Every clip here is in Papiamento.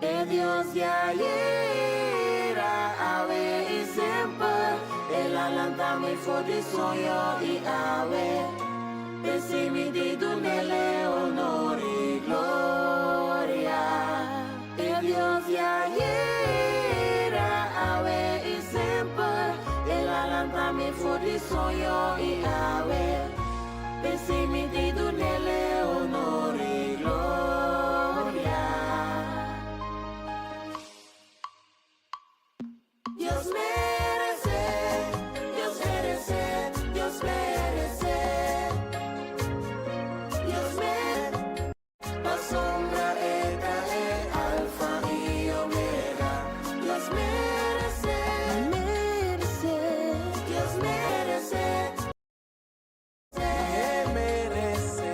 E Dios di ayera, awe i semper, El a lanta mi for di soño i awe, p'esei mi di dun'El e honor i gloria. E Dios di ayera, awe i semper, El a lanta mi for di soño i awe, p'esei mi di dun'El e honor i gloria. Dios merece, Dios merece, Dios merece. Dios merece. Pasobra E ta e Alfa i Omega. Dios merece, merece, Dios merece. Merece.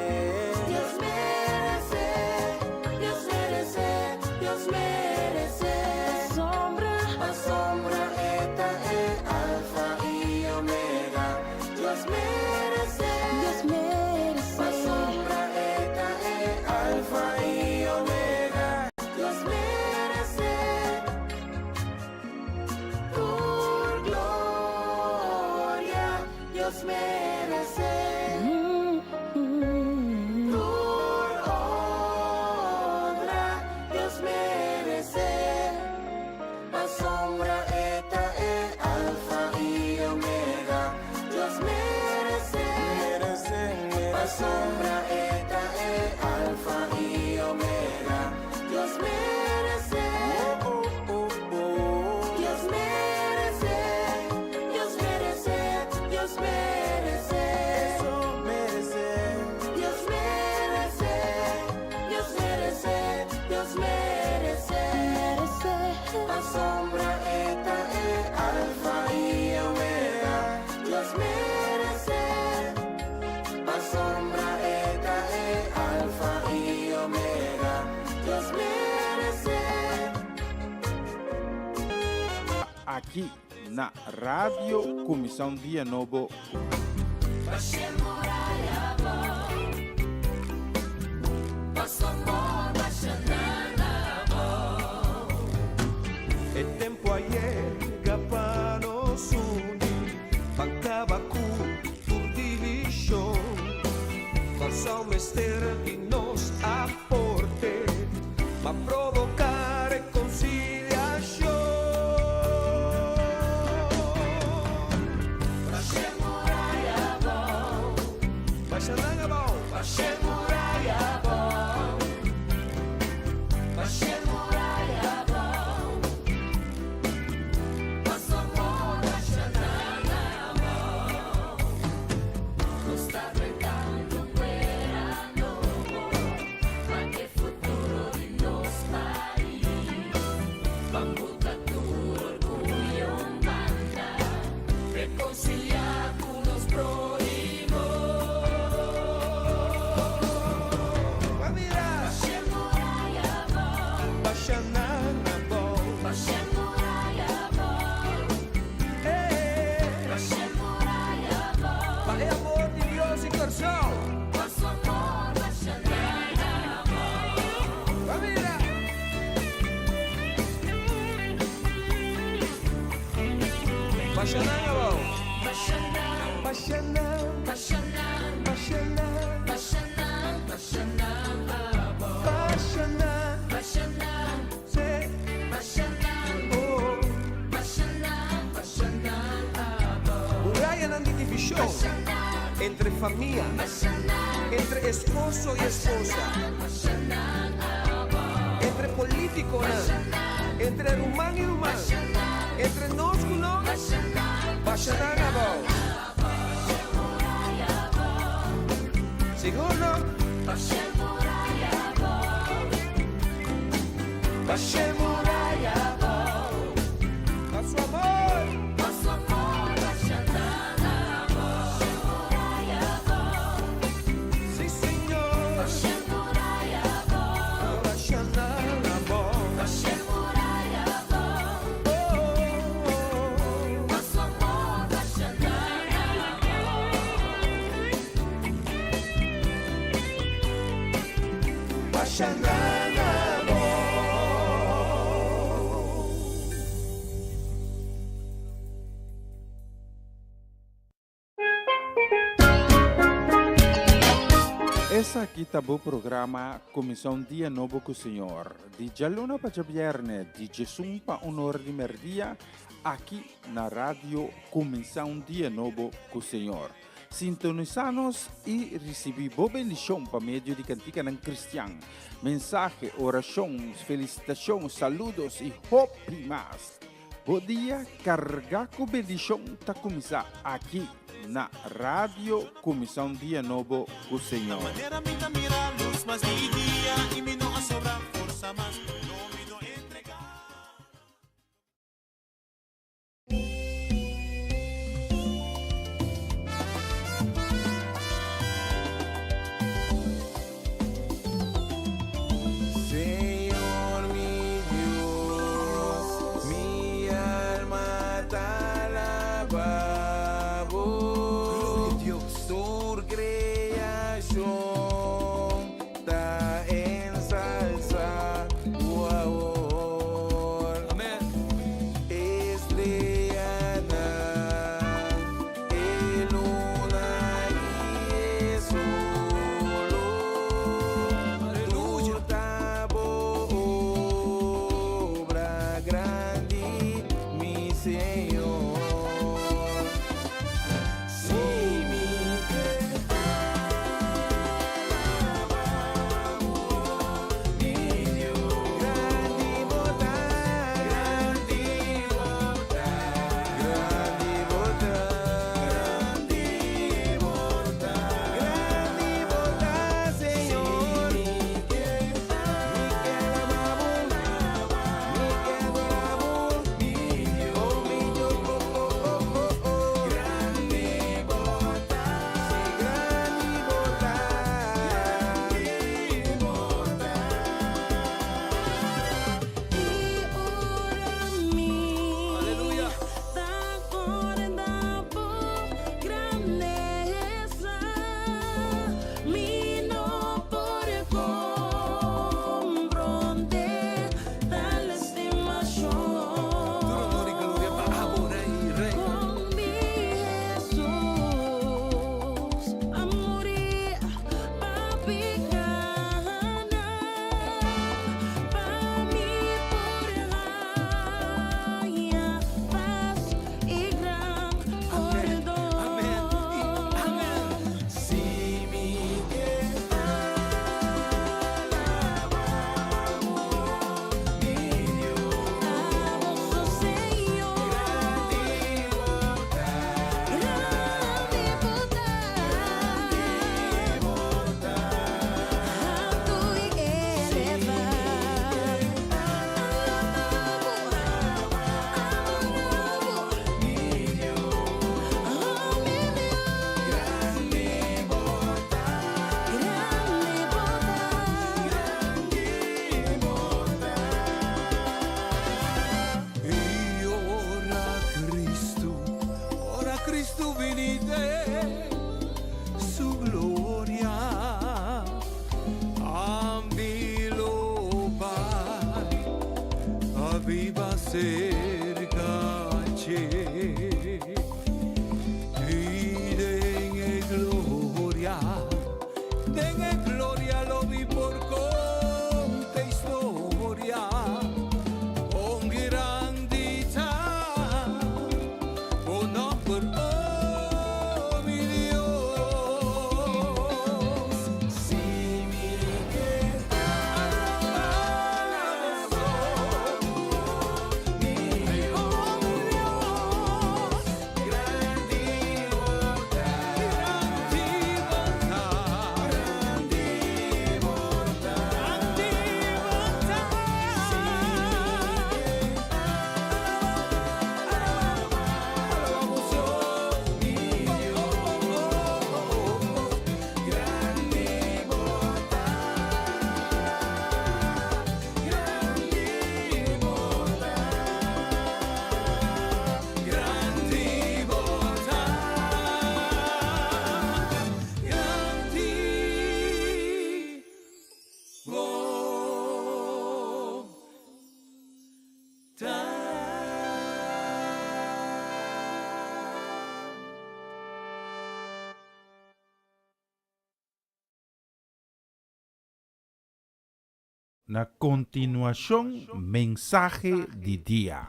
Dios merece, Dios merece, Dios merece. Pasobra, pasobra E ta e Alfa i Omega. Dios merece, Dios merece. Pasobra E ta e Alfa i Omega. Dios merece. Tur gloria, Dios merece. Tur honra, Dios merece. Pasobra E ta e Alfa i Omega. Dios merece. Merece, Pasobra E ta e Alfa i Omega. Dios merece. Dios merece. Dios merece. Dios merece. Eso merece. Dios merece. Dios merece. Dios merece. Merece. Pasobra E ta e Alfa i Omega. Dios merece. Pasobra E ta e Alfa i Omega. Dios merece. Aki na Radio Kuminsá un Dia Nobo. Basha muraya abou. Pa su amor basha nan abou. E tempo a yega pa nos uni, pa caba cu tur division. Corsou mester di nos aporte, pa provoca reconciliacion. Basha muraya abou. Basha nan abou. Basha muraya abou. Basha muraya abou. Pa su amor basha nan abou. Nos ta drentando un era nobo, pa e futuro di nos pais. Ban bota tur orguyo un banda, reconcilia cu nos prohimo. Mira. Basha muraya abou. Basha nan abou. Basha muraya abou. Basha muraya abou. Pa e amor di Dios y Corsou. Pa su amor basha nan abou. Mira. Basha nan abou. Basha nan, Basha nan. basha nan, Basha nan. Basha nan, basha nan abou. Basha nan. Basha nan, Si. Basha nan, basha nan, basha nan abou. Murayanan di division entre famia, Basha nan, entre esposo y esposa, Basha nan abou. Entre politico, entre ruman y ruman, entre nos cu nos, basha nan abou. Sigur no? Basha muraya abou. Basha Muraya abou. Pa su amor. Pa su amor basha nan abou. Muraya abou. Si, Señor. Basha muraya abou. Basha nan abou. Basha muraya abou. Oh. Muchanan bo. Esaki ta bo programa Kuminsá un Dia Nobo ku Señor, di djaluna pa djabièrnè, di djesun pa un ora di mèrdia, aki na Radio Kuminsá un Dia Nobo ku Señor. Sintonisá nos i risibí bo bendishon pa medio di kantikanan kristian, mensahe, orashon, felisitashon, saludos i hopi mas. Bo dia kargá ku bendishon ta kuminsá aki na Radio Kuminsá un Dia Nobo ku Señor. Señor mi Dios, mi alma ta alaba bo. Tur creacion ta ensalsa bo awor. Estrellanan, e luna i e solo, tur ta bo obra grandi, mi Señor. Si mi ke alaba bo, mi Dios. Grandi bo ta, grandi bo ta, grandi bo ta, grandi bo ta, grandi bo ta, Señor. Mi ke, mi ke alaba bo, mi ke adora bo, mi Dios, oh mi Dios, oh oh oh oh oh. Grandi bo ta, si grandi bo ta, grandi bo ta. I ora mi ta corda bo grandeza, mi no por comprende tal estimacion. Honor y gloria pa abo, Rey, Rey. Con mi Jesus a muri pa picanan, pa mi por haya paz y gran perdón. Amén y amén. Si mi ke alaba bo, mi Dios. Abo so Señor, Grandi bo ta, grandi bo ta, bo ta. Alto y eleva. Alaba bo, Mi Dios, oh mi Dios, grandi bo ta, grandi bo ta. Grandi bo ta. I ora Cristo, ora Cristo bini den su gloria, ami lo bai a biba cerca dje. I den e gloria, den e gloria lo mi por conta historia, con grandi ta, bo nomber, oh mi Dios. Si mi ke alaba bo, mi Na kontinuashon mensahe di dia.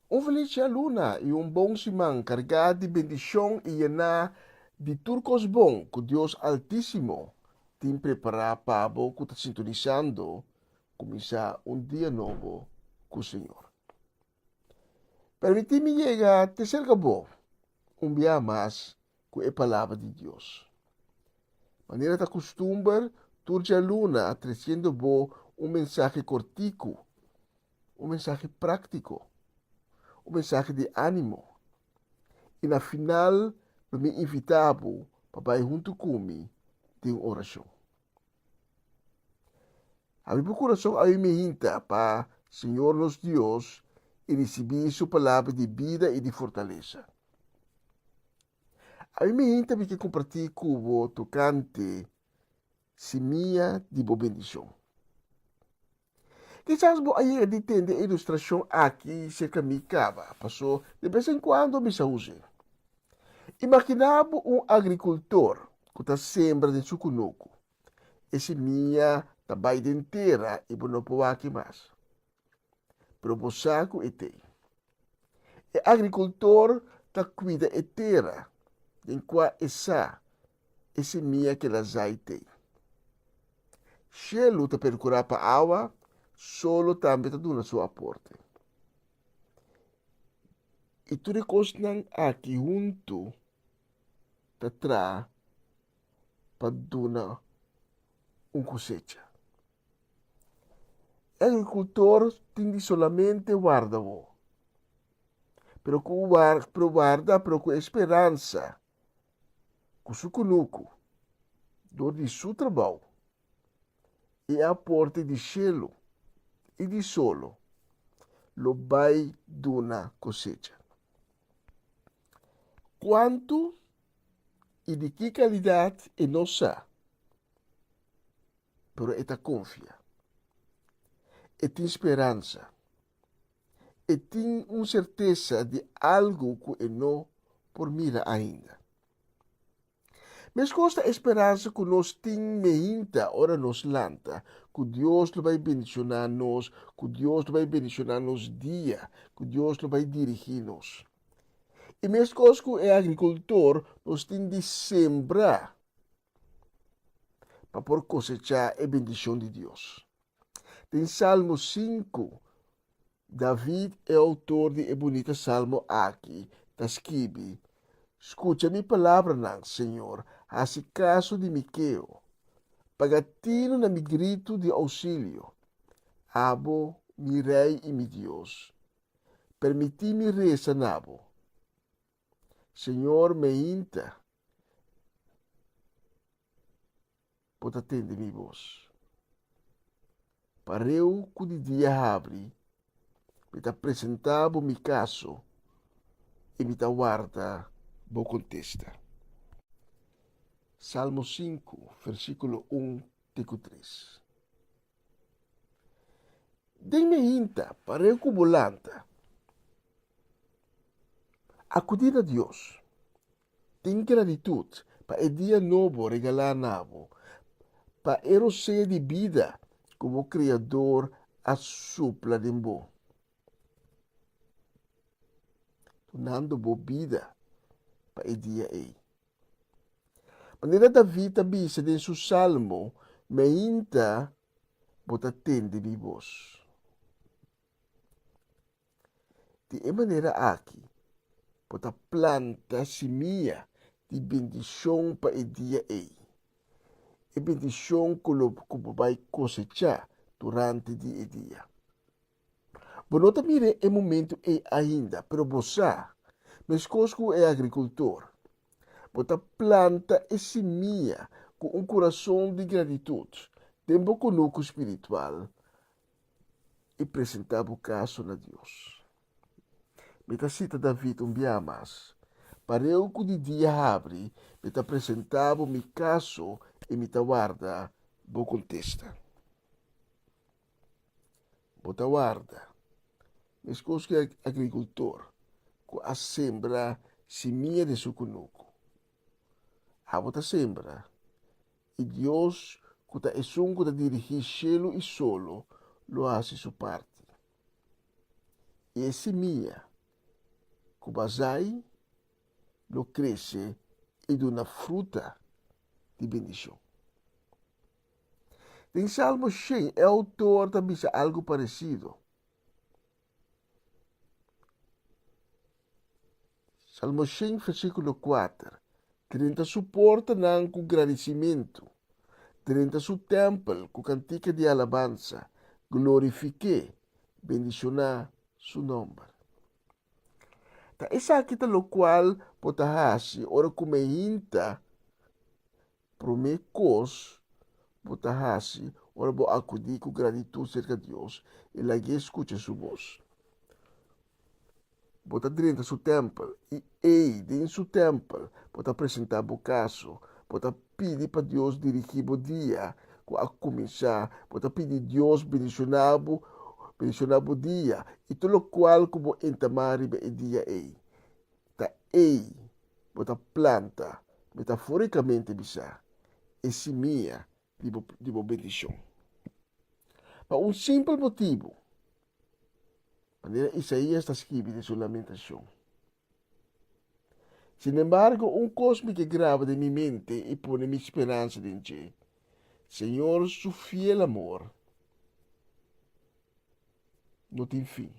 Un felis djaluna i un bon siman kargá di bendishon i yená di tur kos bon ku Dios Altísimo tin prepará pa bo ku ta sintonisando kuminsá un dia nobo ku Señor. Permití mi yega te serka bo un bia mas ku e Palabra di Dios. Manera ta kustumber, tur djaluna tresiendo bo un mensahe kortiku, un mensahe práktiko, un mensahe di ánimo. I na final lo mi invitá bo pa bai huntu ku mi den un orashon. Habri bo kurason awe mi hinta pa Señor nos Dios i risibí Su Palabra di bida i di fortalesa. Awe mi hinta mi ke kompartí ku bo tokante simia di bo bendishon. Kisas bo a yega di tende e ilustrashon aki serka mi kaba, paso de bes en kuando mi sa us'é. Imaginá bo un agrikultor ku ta sembra den su kunuku. E simia ta bai den tera i bo no por wak e mas. Pero bo sa ku e t'ei. E agrikultor ta kuida e tera den kua e sa e simia ku el a zai t'ei. Shelu ta perkurá pa awa, solo tambe ta duna su aporte. I tur e kosnan aki huntu ta traha pa duna un kosecha. E agrikultor tin di solamente warda bo, pero ku pero warda pero ku e speransa ku su kunuku dor di su trabou i e aporte di shelu i di solo lo bai duna kosecha. Kuantu i di ki kalidat e no sa, pero e ta konfia. E tin speransa. E tin un sertesa di algu ku e no por mira ainda. Meskos ta e speransa ku nos tin meinta ora nos lanta, ku Dios lo bai bendishoná nos, ku Dios lo bai bendishoná nos dia, ku Dios lo bai dirigí nos. I meskos ku e agrikultor, nos tin di sembra pa por kosechá e bendishon di Dios. Den Salmo sinku, David, e outor di e bunita salmo aki, ta skibi, Skucha mi palabranan, Señor, hasi kaso di mi keo. Paga tinu na mi gritu di ousilio. Abo, mi Rei i mi Dios, permití mi resa na bo. Señor, meinta. Bo ta tende mi bos. Pareu ku di dia habri, mi ta presentá bo mi kaso i mi ta warda bo kontesta. Salmo sinku, versíkulo un te ku tres. Den mi hinta, pareu ku bo lanta, akudí na Dios. Tin gratitut pa e dia nobo regalá na bo, pa e rosea di bida ku bo Kreador a supla den bo, dunando bo bida pa e dia ei. Manera David ta bisa den su salmo, Meinta bo ta tende mi bos. Di e manera aki, bo ta planta simia di bendishon pa e dia ei, e bendishon ku lo ku bo bai kosechá durante di e dia. Bo no ta mira e momentu ei ainda, pero bo sa, meskos ku e agrikultor, bo ta planta e simia ku un kurason di gratitut den bo kunuku spiritual i presentá bo kaso na Dios. Mi ta sita David un bia mas, Pareu ku di dia habri, mi ta presentá bo mi kaso i mi ta warda bo kontesta. Bo ta warda, meskos ku e agrikultor. ku a sembra simia den su kunuku. Abo ta sembra, i Dios, ku ta esun ku ta dirigí shelu i solo, lo hasi su parti. I e simia ku bo a zai lo krese i duna fruta di bendishon. Den Salmo shen e outor ta bisa algu paresido. Salmo shen versíkulo kuater, Drenta su portanan ku gradisimentu, drenta su tèmpel ku kantika di alabansa, glorifik'é, bendishoná su nòmber. Ta esaki ta lokual bo ta hasi ora ku meinta Promé kos bo ta hasi ora bo akudí ku gratitut serka Dios i lag'é skucha su bos. Bo ta drenta su tèmpel i ei den su tèmpel bo ta presentá bo kaso. Bo ta pidi pa Dios dirigí bo dia ku a kuminsá. Bo ta pidi Dios bendishoná bo, bendishoná bo dia i tur lokual ku bo entamá riba e dia ei. Ta ei bo ta planta, metaforikamente bisá, e simia di bo di bo bendishon. Pa un simpel motibu, manera Isaías ta skibi den su lamentashon. Sinembargo, un kos mi ke graba den mi mente i pone mi speransa den dje, Señor su fiel amor no tin fin.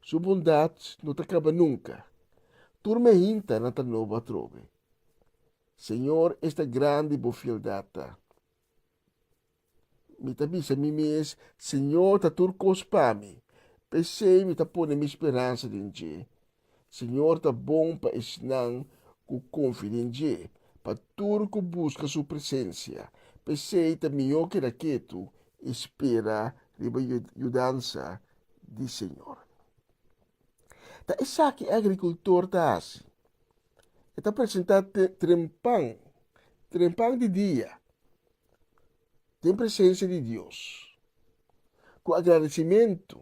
Su bondat no ta kaba nunka. Tur mehinta nan ta nobo atrobe. Señor, esta grandi bo fieldat ta. Mi ta bisa mi mes, Señor ta tur kos pa mi, p'esei mi ta pone mi speransa den dje. Señor ta bon pa esnan ku konfia den dje, pa tur ku buska su presensia. P'esei ta mihó keda ketu i spera riba yudansa di Señor. Ta esaki e agrikultor ta hasi. E ta presentá trempan, trempan di dia, den presensia di Dios, ku agradesimentu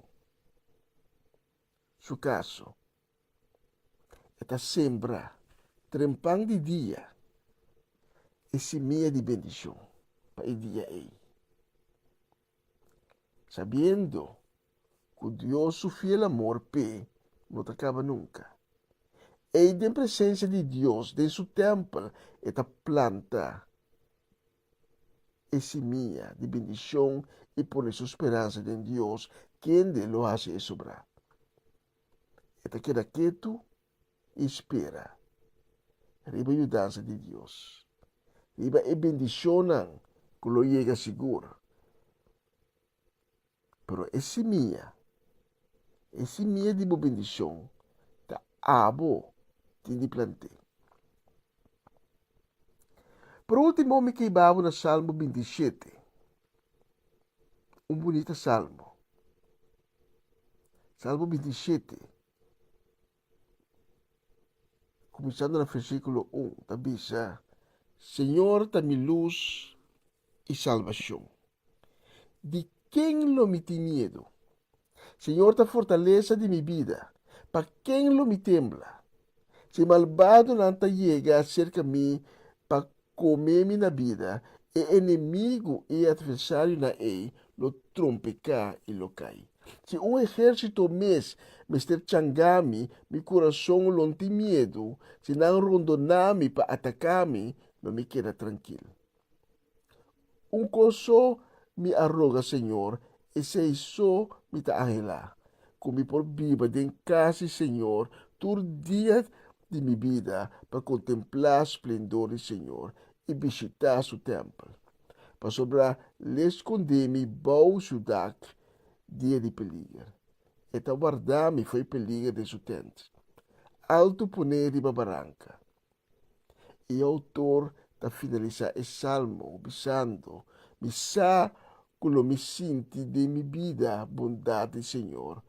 su kaso. E ta sembra trempan di dia e simia di bendishon pa e dia ei. Sabiendo ku Dios su fiel amor p'e no ta kaba nunka. Ei den presensia di Dios den su tèmpel e ta planta e simia di bendishon i pone su speransa den Dios kende lo hasi e sobrá. E ta keda ketu i spera riba yudansa di Dios, riba e bendishonnan ku lo yega sigur. Pero e simia, e simia di bo bendishon ta abo tin di plant'é. Por último mi ke hiba bo na Salmo 27, un bunita salmo. Salmo 27. Kuminsando na versíkulo un, ta bisa, Señor ta mi lus i salbashon. Di ken lo mi tin miedu? Señor ta fortalesa di mi bida, pa ken lo mi tembla? Si malbadonan ta yega serka mi pa kome mi na bida, e enemigu i e atversarionan ei lo trompeká i lo kai. Si un ehérsito mes mester changá mi, mi kurason lo no tin miedu, si nan rondoná mi pa ataká mi, lo mi keda trankil. Un kos so mi a roga Señor, esei so mi ta anhelá, ku mi por biba den kas di Señor tur dia di mi bida pa kontemplá splendor di Señor i bishitá su tèmpel. Pasobra l'e skondé mi bou su dak dia di peliger. E ta wardá mi fo'i peliger den su tènt. Altu pon'é riba baranka. E outor ta finalisá e salmo bisando, Mi sa ku lo mi sinti den mi bida bondat di Señor.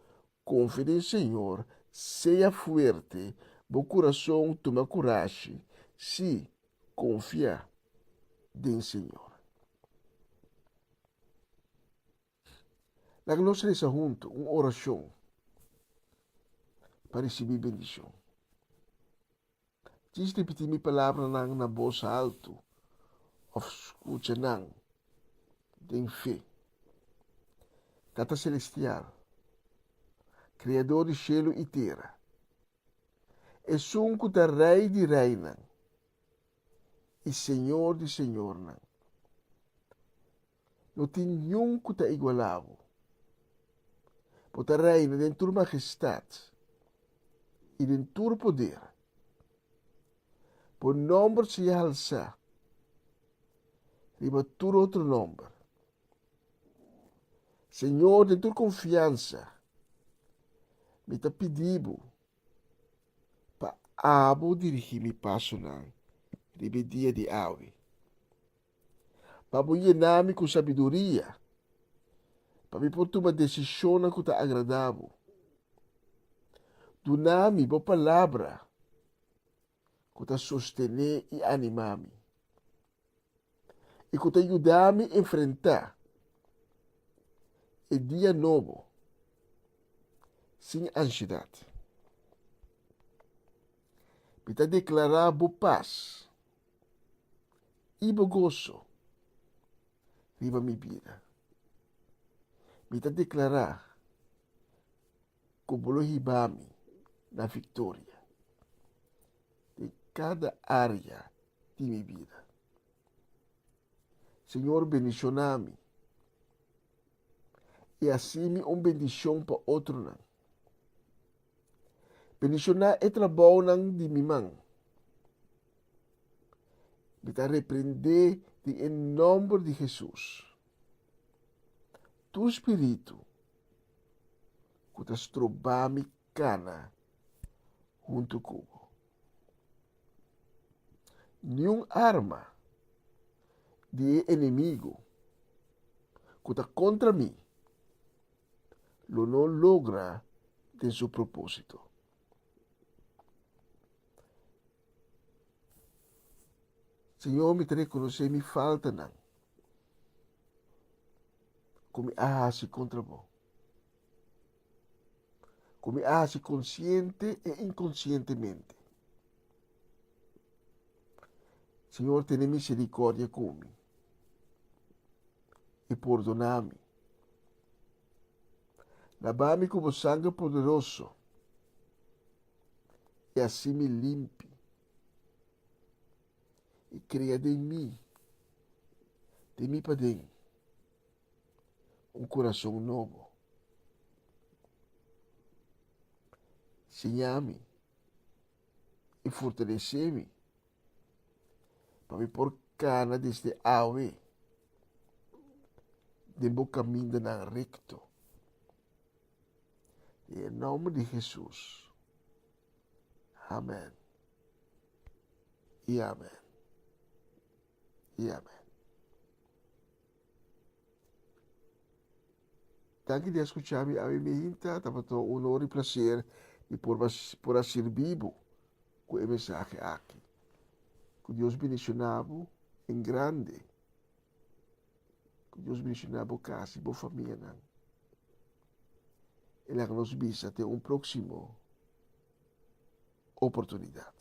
Konfia den Señor, sea fuerte, bo kurason tuma kurashi, sí, konfia den Señor. Laga nos resa huntu un orashon. pa risibí bendishon. Djis ripití mi palabranan na bos haltu òf skucha nan den fe. Tata Selestial, Kreador di shelu i tera, Esun ku ta Rei di reinan i Señor di señornan, no tin niun ku ta igualá bo. Bo ta reina den tur majestat i den tur poder. Bo nòmber sea halsá riba tur otro nòmber. Señor, den tur konfiansa mi ta pidi bo pa abo dirigí mi pasonan riba e dia di awe. Pa bo yena mi ku sabiduria, pa mi por tuma desishonnan ku ta agradá bo. Duna mi bo palabra ku ta sostené i animá mi, i ku ta yuda mi enfrentá e dia nobo sin anshedat. Mi ta deklará bo pas i bo goso riba mi bida. Mi ta deklará ku bo lo hiba mi na viktoria den kada área di mi bida. Señor bendishoná mi i hasi mi un bendishon pa otronan. Bendishoná e trabounan di mi man. Mi ta reprendé den e nòmber di Hesus tur spiritu ku ta stroba mi kana huntu ku bo. Niun arma di e enemigu ku ta kontra mi lo no logra den su propósito. Señor, mi ta rekonosé mi faltanan ku mi a hasi kontra bo, ku mi a hasi konsiente i inkonsientemente. Señor, tene miserikordia ku mi i pordoná mi. Labá mi ku bo sanger poderoso i hasi mi limpi i krea den mi, den mi paden, un kurason nobo. Siña mi i fortalesé mi pa mi por kana desde awe den bo kamindanan rekto. Den e nòmber di Hesus. Amèn. I amèn. I amèn. Danki di a skucha mi awe meinta. Tabata un honor i plaser di por por a sirbi bo ku e mensahe aki. Ku Dios bendishoná bo en grande. Ku Dios bendishoná bo kas i bo famianan. I laga nos bisa te un próksimo oportunidat.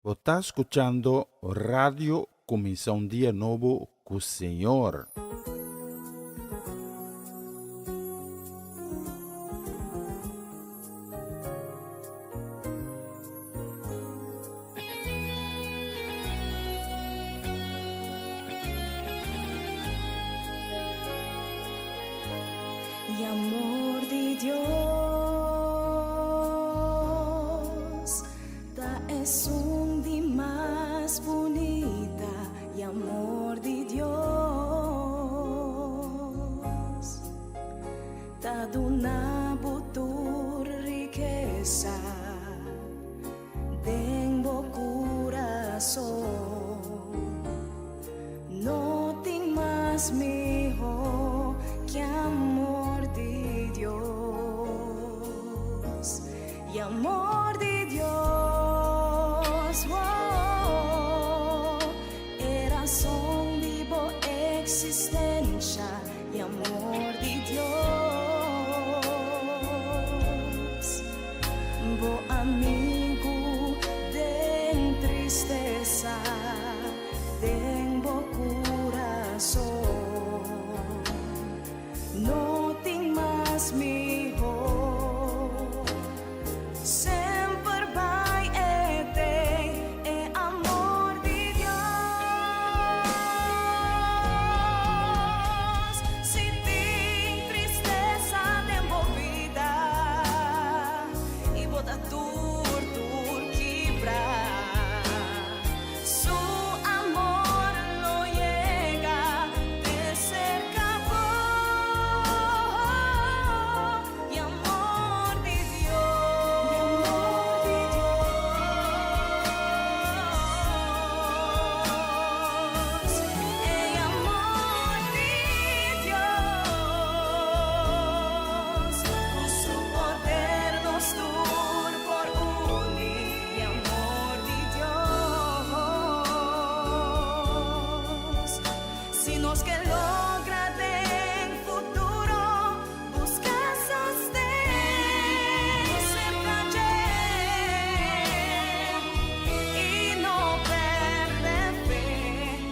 Bo ta skuchando Radio Kuminsá un Dia Nobo ku Señor. E amor di Dios ta esun di mas bunita. E amor di Dios ta duna bo tur rikesa den bo kurason. No tin mas mihó ke amor di Dios. E amor di Dios, oh, era. Bo amigu den tristesa, den bo kurason. No tin mas mihó. Semper bai e t'ei e amor di Dios. Si tin tristesa den bo bida i bo ta tur tur kibrá, su amor lo yega te serka bo. E amor di Dios. E amor di Dios. E amor di Dios. Ku su poder nos tur por uni. E amor di Dios. Si nos ke logra den futuro, buska sosten serka dje i no pèrdè fe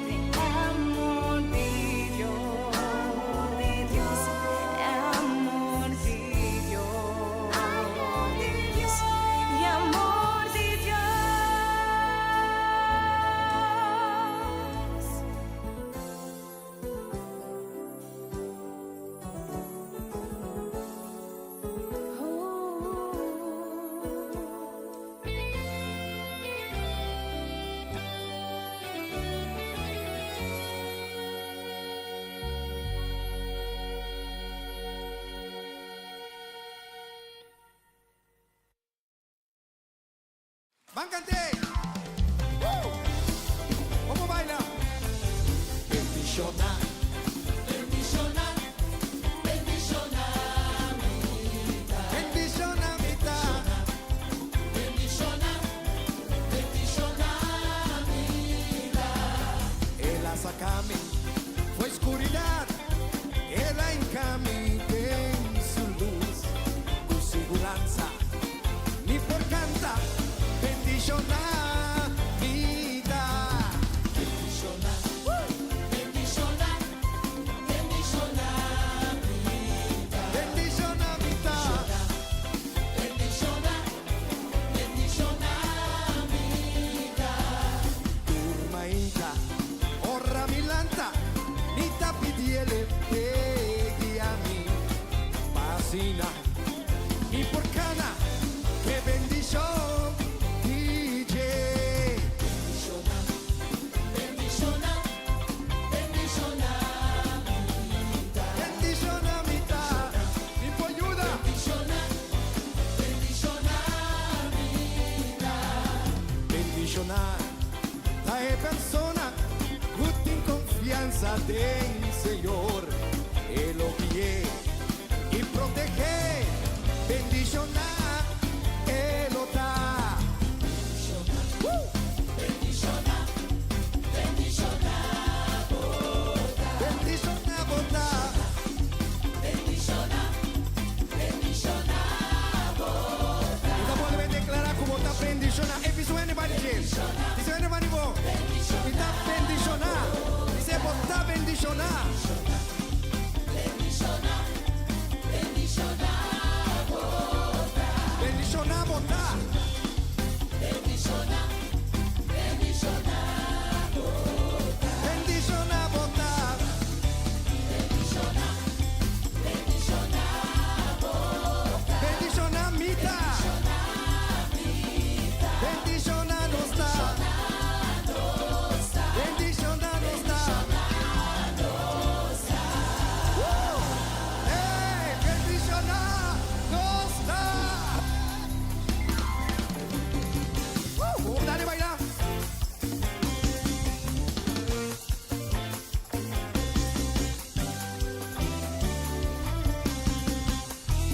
den amor di Dios. Amor di Dios, amor di Dios, amor di Dios, e amor di Dios. Ban kant'é! Woo! Kon baila? Bendishoná, bendishoná, bendishoná Bendishoná mi ta. Bendishoná, bendishoná mi ta. El a saka mi for di skuridat. El a hinka mi den su lus. Ku siguransa. Mi por kanta. Bendishoná mi ta. Bendishoná. Bendishoná. Bendishoná mi ta. Bendishoná mi ta. Bendishoná. Bendishoná mi ta. Tur mainta, ora mi lanta, mi ta pidié p'e guia mi. P'asina, mi por kana, ku bendishon, DJ. Bendishoná, bendishoná, bendishoná Bendishoná mi ta, mi por yuda. Bendishoná, bendishoná mi ta. Bendishoná, ta e persona ku tin konfiansa den Señor. E lo guia i protehé. Bendishoná, e lo ta. Woo! Bendishoná, bendishoná, Bendishoná, bo ta. Bendishoná, bendishoná, Anto bo ta deklará ku bo ta bendishoná. If it's anybody, James. Is anybody bo? Mi ta bendishoná. Bisa bo ta bendishoná. Bendishoná, bendishoná, Bendishoná, bo ta. Bendishoná, bendishoná, Bendishoná, bo ta. Bendishoná, bendishoná, Bendishoná, mi ta. Bendishoná, nos ta. Bendishoná, nos ta. Woo! Hey, bendishoná, nos ta. Woo! Dale, baila.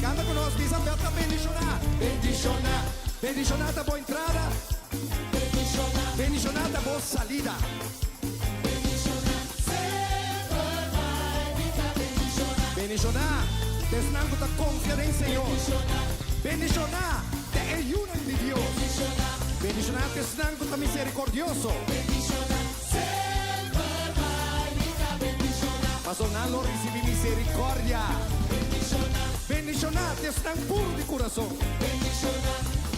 Kanta ku nos, bisa ta bendishoná. Bendishoná. Bendishoná ta bo entrada. Bendishoná. Bendishoná ta bo salida. Bendishoná. Bendishoná. T'esnan ku ta konfia den Señor. Bendishoná. Te e ta miserikordioso. Paso nan lo risibí miserikòrdia. Bendishoná ta esnan puru di kurason.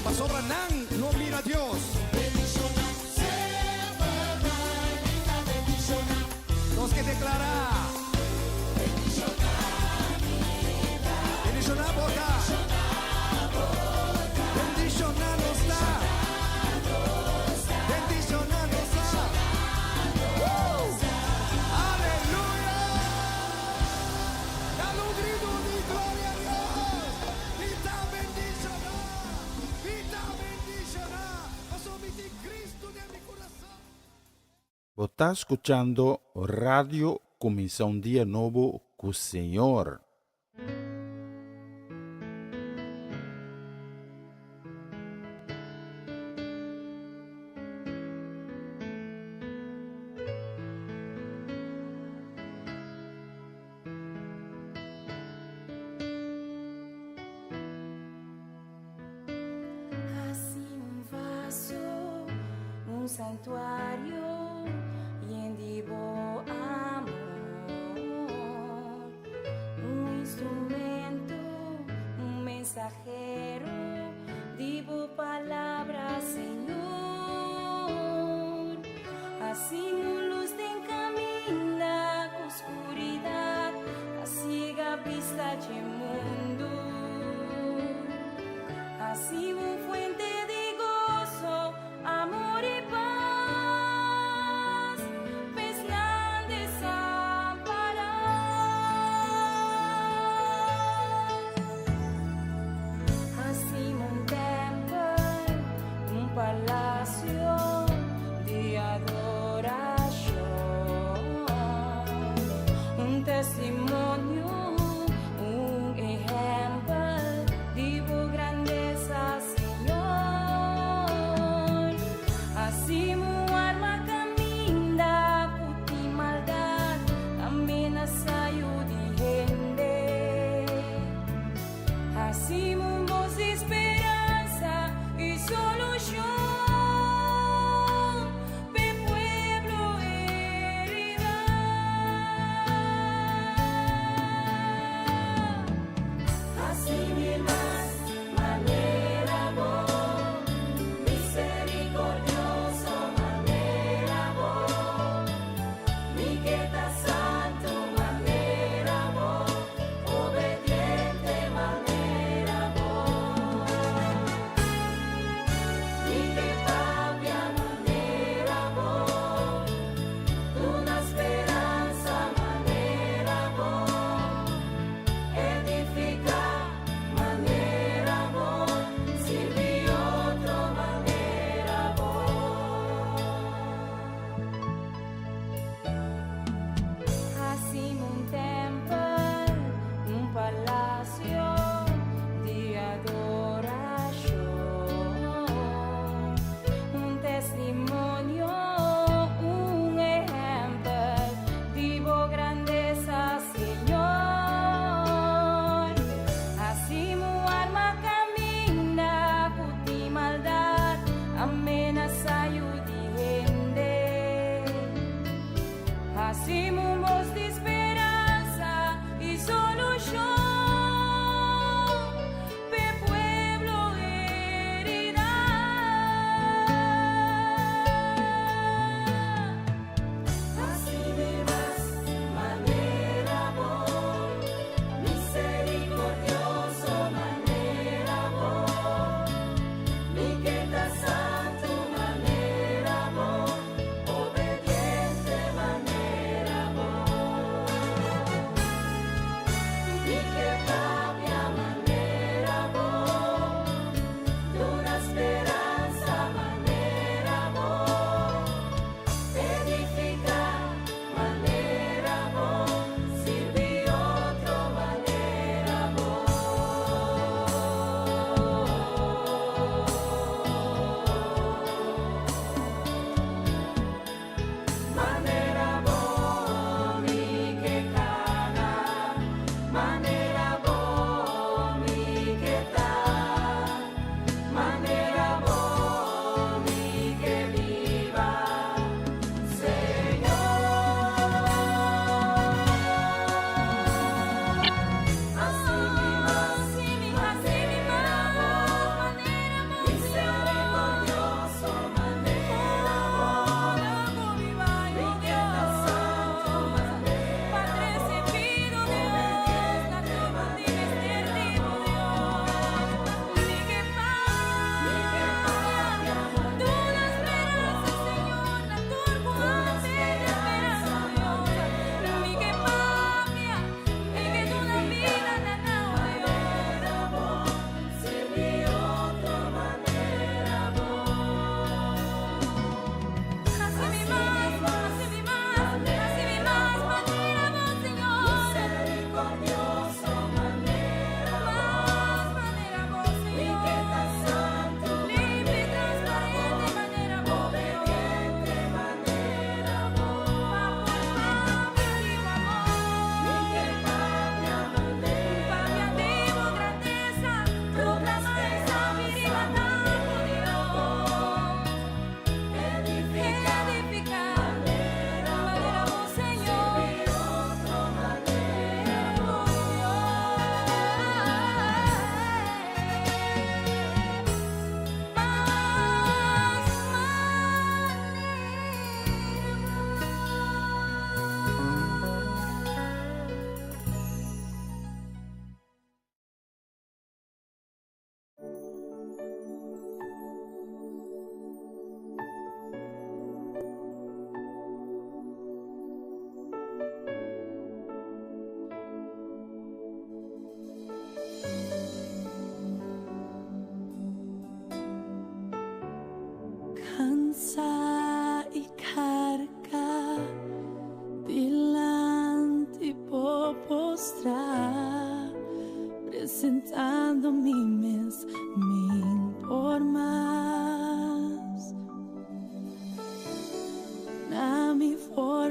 Pasobra nan lo mira Dios. Nos ke deklará. Bendishoná bo ta. Bendishoná nos ta. Bendishoná nos ta. Woo! Aleluya! Dal un gritu di gloria a Dios. Mi ta bendishoná. Mi ta bendishoná. Pasobra mi tin Cristo den mi kurason. Bo ta skuchando Radio Kuminsá un Dia Nobo ku Señor. Hasi un vaso, un santuario yen di bo amor. Un instrumento, un mensahero di bo palabra, Señor. Hasi un luz den caminda cu oscuridad ta ciega bista dje mundu. Hasi un fuente di goso, amor i pas, p'esnan desampará.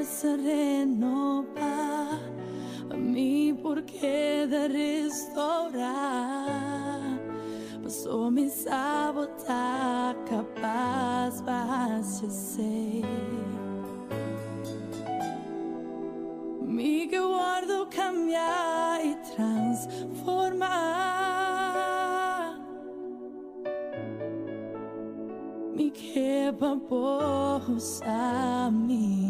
forsa renobá, pa mi por keda restourá. Paso mi sa bo ta kapas pa hasi esei. Mi ke wòrdu kambiá i transformá. Mi ke pa bo usa mi.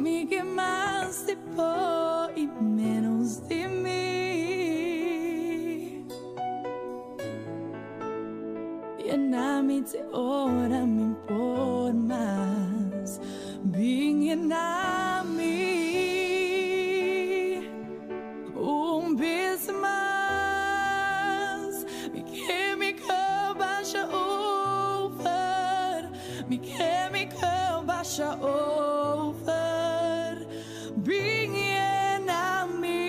Mi ke mas di bo i ménos di mi. Yena mi te ora mi por mas. Bin yena mi un bes mas. Mi ke mi ke basha over. Mi ke mi ke basha over. Bin yena mi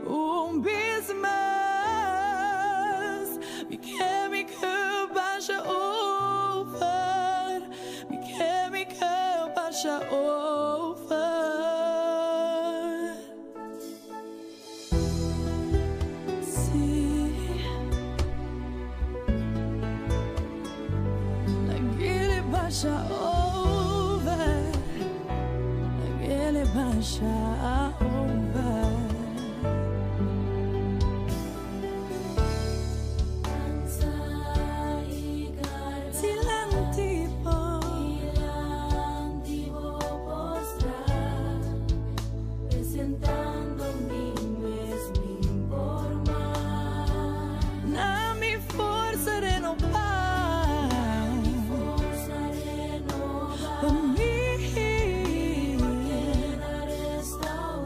un bes mas. Mi ke mi ke basha over. Mi ke mi ke basha over. Sí. Lag'é basha over. Lag'é basha over. Dilanti bo. Dilanti bo postrá, presentando mi mes mi por mas. Na mi forsa renobá. Forsa renobá, Pa mi. Keda restourá.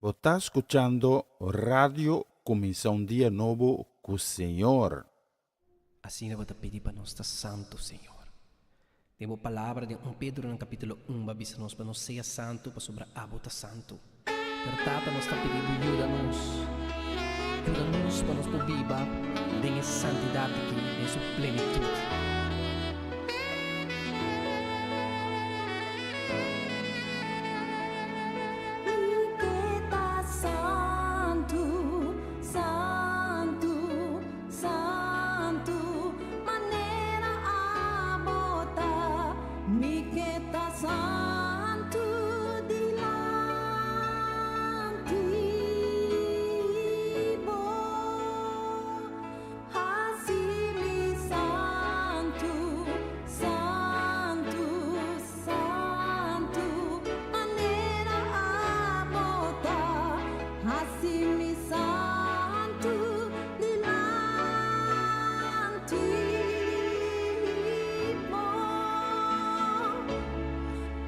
Bo ta skuchando Radio Kuminsá un Dia Nobo ku Señor. Asina bo ta pidi pa nos ta santu, Señor. Den bo palabra den un Pedronan capítulo un bo a bisa nos pa nos sea santu pasobra abo ta santu. Pero Tata nos ta pidi bo yuda nos, yuda nos pa nos por biba den e santidad aki den su plenitud. Mi ke ta santu, santu, Santu, manera abo ta, mi ke ta santu dilanti bo. Hasi mi santu, santu, santu, manera abo ta, hasi mi santu dilanti bo.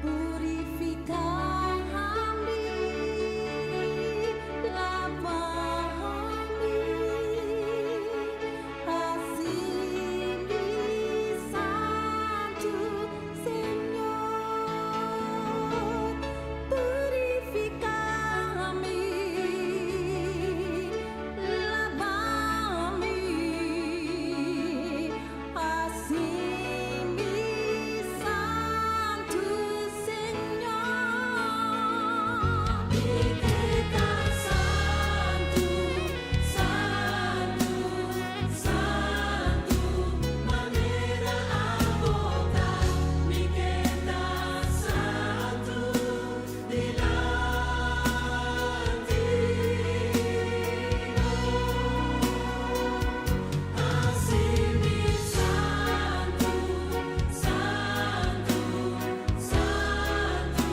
Purifiká mi, lava mi, hasi mi santu, Señor. Purifiká mi, lava mi, hasi mi santu, Señor. Mi ke ta santu, santu, santu, manera abo ta. Mi ke ta santu dilanti bo. Hasi mi santu, santu, santu,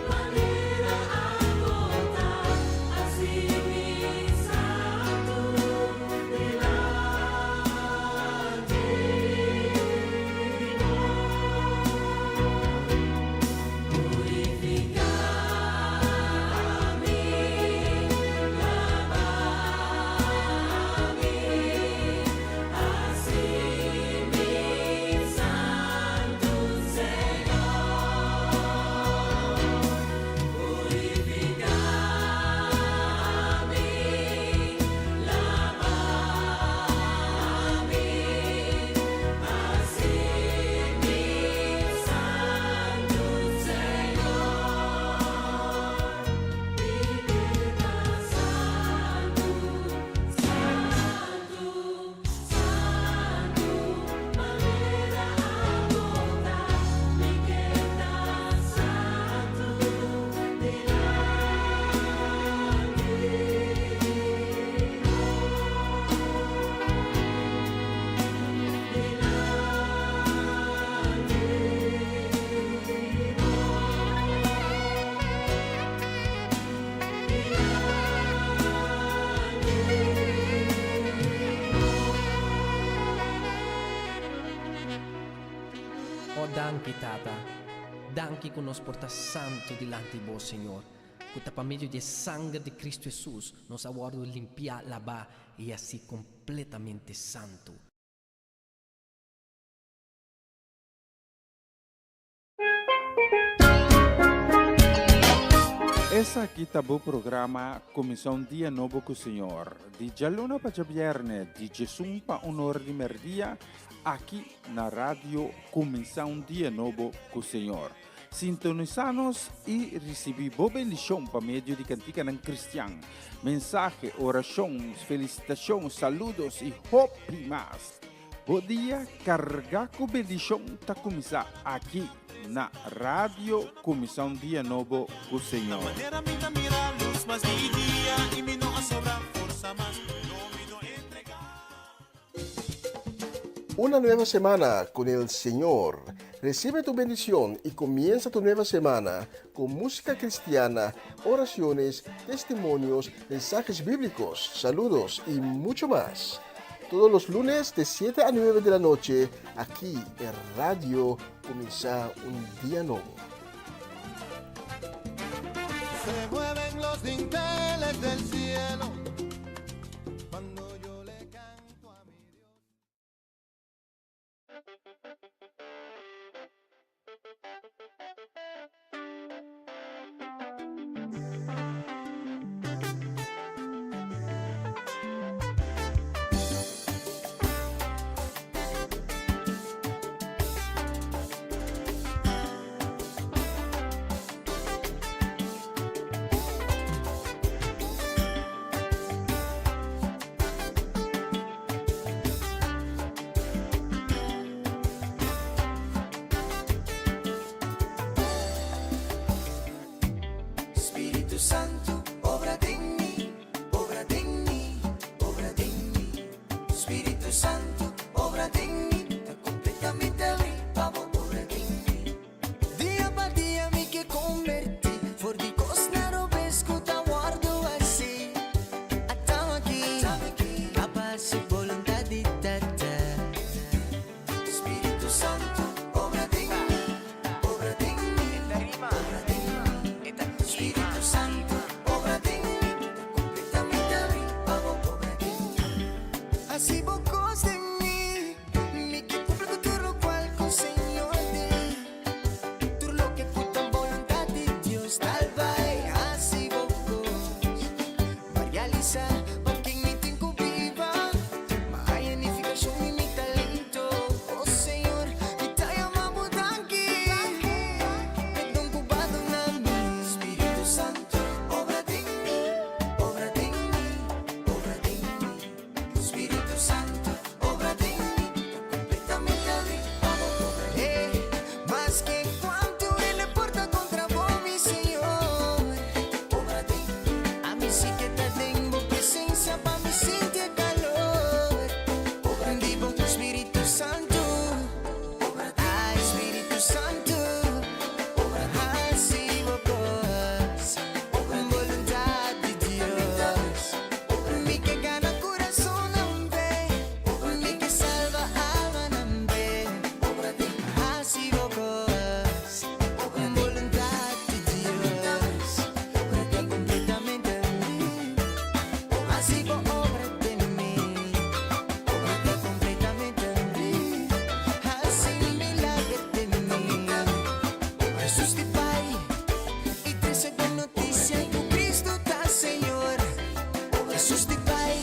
manera abo ta. Hasi mi santu dilanti bo. Purifiká mi, lava mi, hasi mi santu, Señor. Purifiká mi, lava mi, hasi mi santu, Señor. Mi ke ta santu, santu, santu, manera abo ta. Mi ke ta santu dilanti bo. Dilanti bo. O danki, Tata. Danki ku nos por ta santu dilanti bo, Señor, ku ta pa medio di e sanger di Kristu Hesus nos a wòrdu limpiá, labá i hasí kompletamente santu. Esaki ta bo programa Kuminsá un Dia Nobo ku Señor, di djaluna pa djabièrnè, di djesun pa un ora di mèrdia, aki na Radio Kuminsá un Dia Nobo ku Señor. Sintonisá nos i risibí bo bendishon pa medio di kantikanan kristian, mensahe, orashon, felisitashon, saludos i hopi mas. Bo dia carga cu bendicion ta cuminsa aki na Radio Cuminsa un Dia Nobo cu Señor. Una nueva semana con el Señor. Recibe tu bendición y comienza tu nueva semana con música cristiana, oraciones, testimonios, mensajes bíblicos, saludos y mucho más. Todos los lunes de 7 a 9 de la noche, aquí en Radio Comienza un Día Nuevo. Se mueven los dinteles. Desde el cielo cuando yo le canto a mi Dios. Spiritu Santu, obra den mi, obra den mi, obra den mi. Spiritu Santu, obra den mi, ta kompletamente abrí pa bo obra den mi. Dia pa dia mi ke kombertí, for di kosnan robes ku ta wòrdu hasí. Ata'm aki, pa hasi boluntat di Tata. Spiritu Santu, obra den mi, obra den mi, obra den mi. Spiritu Santu, obra den mi, ta kompletamente abrí pa bo obra den mi. Hasi bo kos den mi, mi ke kumpli ku tur lokual ku Señor di. Tur loke ku ta boluntat di Dios, tal bai hasi bo kos. Pa realisá pa ken mi tin ku biba, mi a haña nifikashon di mi talento. Oh Señor, mi ta yama bo danki. E don ku b'a duna mi. Spiritu Santu, obra den mi, obra den mi, obra den mi. Spiritu Santu, obra den mi, ta kompletamente abrí pa bo obra den mi. Maske kuantu hende por ta kontra bo, mi Señor. Obra den mi. Ami sí ke ta den bo presensia pa mi sinti e kalor. Obra Di bo Spiritu Santu. Obra den Ai, Spiritu Santu. Obra den Hasi bo kos. Obra den Boluntat di Dios. Mi ke gana kurasonnan be. Mi ke salba almanan be. Obra den Hasi bo kos. Boluntat di Dios. Kompletamente mi. Hasi bo obra den mi. Kompletamente mi. Hasi milager den mi. Jesus di bai i trese bon notisia ku Kristu ta Señor. Jesus di bai.